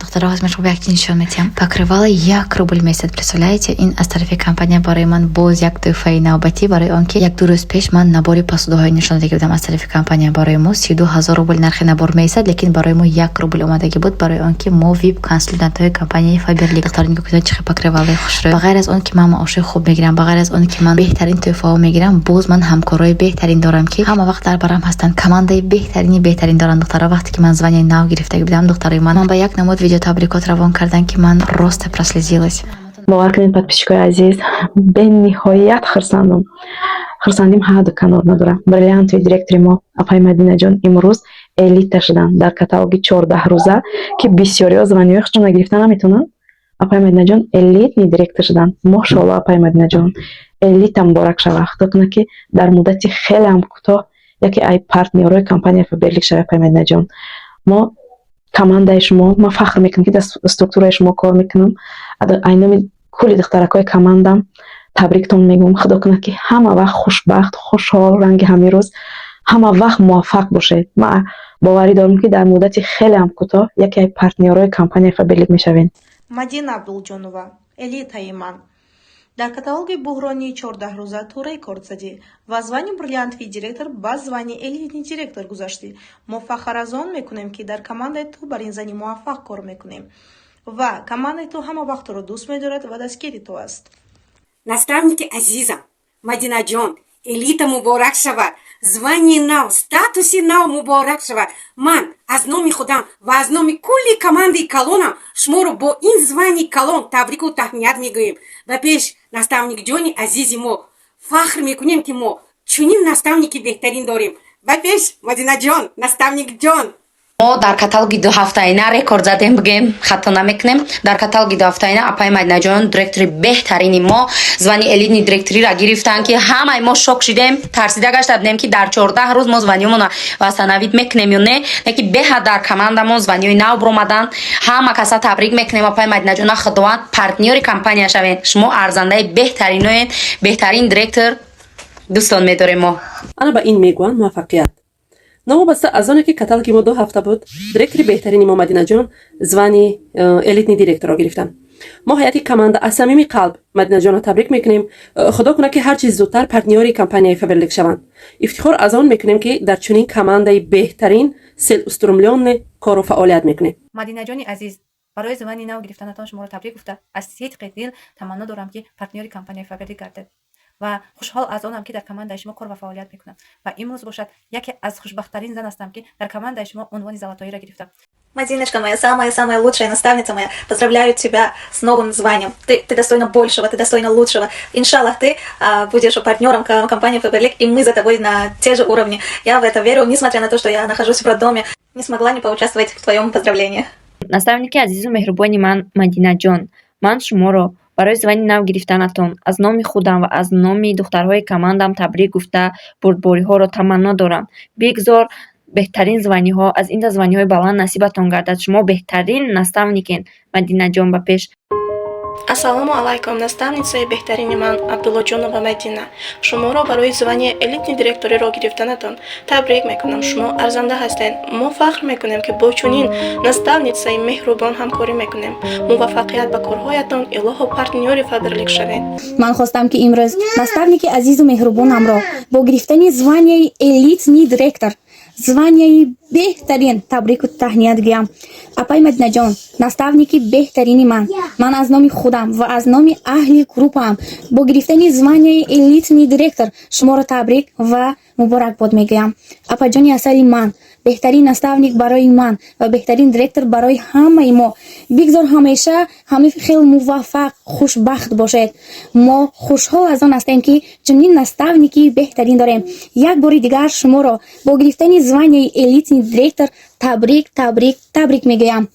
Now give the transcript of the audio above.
Духтаро, ҳозир ман шумо як чиз нишон медиҳам. Покрывало 1 рубл месад, представляете? Ин аз тарафи компания барои ман боз як тӯҳфаи навбатӣ, барои он ки як-ду рӯз пеш ман набори посудаҳои нишон додагӣ будам. Аз тарафи компания барои мо 32 000 рубл нархи набор месад, лекин барои мо 1 рубл омадагӣ буд, барои он ки мо вип консультантҳои компанияи Фаберлик. Духтаро, нигоҳ кунед, чӣ хел покрывалои хушрӯй. Ба ғайр аз он ки ман маоши хуб мегирам, ба ғайр аз он ки ман беҳтарин тӯҳфаҳо мегирам, боз ман ҳамкорои беҳтарин дорам, ки ҳама вақт дар барам ҳастанд, командаи беҳтарини беҳтарин дорам. Духтаро, вақте ки ман званияи нав гирифтагӣ будам, духтарои ман ба як намуд видеотабрикот равон карданд, ки ман роста прослезилась. Бовар кунед, подписчикои азиз, бениҳоят хурсандам. Хурсандим ҳадду канор надорам. Бриллиантовый директори мо, апаи Мадинаҷон, имрӯз элита шуданд дар каталоги 14 рӯза, ки бисёриҳо званияҳои худшонро гирифта наметавонанд. Апаи Мадинаҷон элитный директор шуданд. Мошоалло, апаи Мадинаҷон, элита муборак шава. Худо кунад, ки дар муддати хелеам кӯтоҳ яке ай партнёрҳои компания Фаберлик шава, апаи Мадинаҷон. Мо командаи шумо, ман фахр мекунам, ки дар структураи шумо кор мекунам. Ай номи кулли духтаракҳои командам табриктон мегӯям. Худо кунад, ки ҳама вақт хушбахт, хушҳол, ранги ҳамин рӯз, ҳама вақт муваффақ бошед. Ман боварӣ дорам, ки дар муддати хелеам кӯтоҳ яке аз партнёрҳои компанияи Фаберлик мешавед. Мадина Абдулҷонова, элитаи ман, дар каталоги буҳронии 14 рӯза ту рекорд задӣ ва звани бриллиантовый директор ба звани элитный директор гузаштӣ. Мо фахр аз он мекунем, ки дар командаи ту бар ин зани муваффақ кор мекунем ва командаи ту ҳама вақт туро дӯст медорад ва дастгири ту аст. Наставники азизам, Мадинаҷон, элита муборак шавад! Звании нав, статуси нав муборак шавад! Ман аз номи худам ва аз номи кулли командаи калонам шуморо бо ин звании калон табрику таҳният мегӯем. Ба пеш, наставникҷони азизи мо! Фахр мекунем, ки мо чунин наставники беҳтарин дорем. Ба пеш, Мадинаҷон, наставникҷон! Мо дар каталоги дуҳафтаина рекорд задем, бигем, хато намекунем. Дар каталоги дуҳафтаина апаи Мадинаҷон, директори беҳтарини мо, звани элитный директориро гирифтанд, ки ҳамаи мо шок шидем, тарсида гашта будем, ки дар 14 рӯз мо званиёмона восстановить мекунем ё не. Леки беҳад дар командамо званиёи нав биромаданд. Ҳама каса табрик мекунем апаи Мадинаҷона. Худованд партнёри компания шавед. Шумо арзандаи беҳтариноед, беҳтарин директор, дӯстон медорем мо. Ана ба ин мегӯянд муваффақият. Новобаста аз оне ки каталоги мо 2 ҳафта буд, директори беҳтарини мо, Мадинаҷон, звани элитный директорро гирифтанд. Мо, ҳайати команда, аз самими қалб Мадинаҷонро табрик мекунем. Худо кунад, ки ҳарчи зудтар партнёри компанияи Фаберлик шаванд. Ифтихор аз он мекунем, ки дар чунин командаи беҳтарин, целеустремлённый кору фаъолият мекунем. Мадинаҷони азиз, барои звани нав гирифтанатон шуморо табрик гуфта, аз сидқи дил таманно дорам, ки партнёри компанияи Фаберлик гардед, ва хушҳол аз онам, ки дар командаи шумо кор ва фаъолият мекунам ва имрӯз бошад, яке аз хушбахттарин зан ҳастам, ки дар командаи шумо унвони золотойиро гирифтам. Мадиночка моя, самая-самая лучшая наставница моя, поздравляю тебя с новым званием. Ты достойна большего, ты достойна лучшего. Иншаллах, ты будешь партнером компании Faberlic, и мы за тобой на те же уровни. Я в это верю, несмотря на то, что я нахожусь в роддоме, не смогла не поучаствовать в твоем поздравлении. Наставники азизу меҳрубони ман, Мадинаҷон, ман шуморо барои звани нав гирифтанатон аз номи худам ва аз номи духтарҳои командам табрик гуфта, бурдбориҳоро таманно дорам. Бигзор беҳтарин званиҳо, аз ин званиҳои баланд насибатон гардад. Шумо беҳтарин наставникен, Мадинаҷон, ба пеш! Ассалому алайкум, наставницаи беҳтарини ман, Абдуллоҷонова Мадина. Шуморо барои званияи элитный директориро гирифтанатон табрик мекунам. Шумо арзанда ҳастед. Мо фахр мекунем, ки бо чунин наставницаи меҳрубон ҳамкорӣ мекунем. Муваффақият ба корҳоятон, илоҳо партнёри Фаберлик шавед. Ман хостам, ки имрӯз наставники азизу меҳрубонамро бо гирифтани званияи элитный директор, званияи беҳтарин, табрику таҳният гӯям. Апай Мадинаҷон, наставники беҳтарини ман, ман аз номи худам ва аз номи аҳли группаам бо гирифтани званияи элитный директор шуморо табрик ва муборакбод мегӯям. Апаҷони асали ман, беҳтарин наставник барои ман ва беҳтарин директор барои ҳамаи мо, бигзор ҳамеша ҳамин хел муваффақ, хушбахт бошед. Мо хушҳол аз он ҳастем, ки чунин наставники беҳтарин дорем. Як бори дигар шуморо бо гирифтани званияи элитный директор табрик, табрик, табрик мегӯям.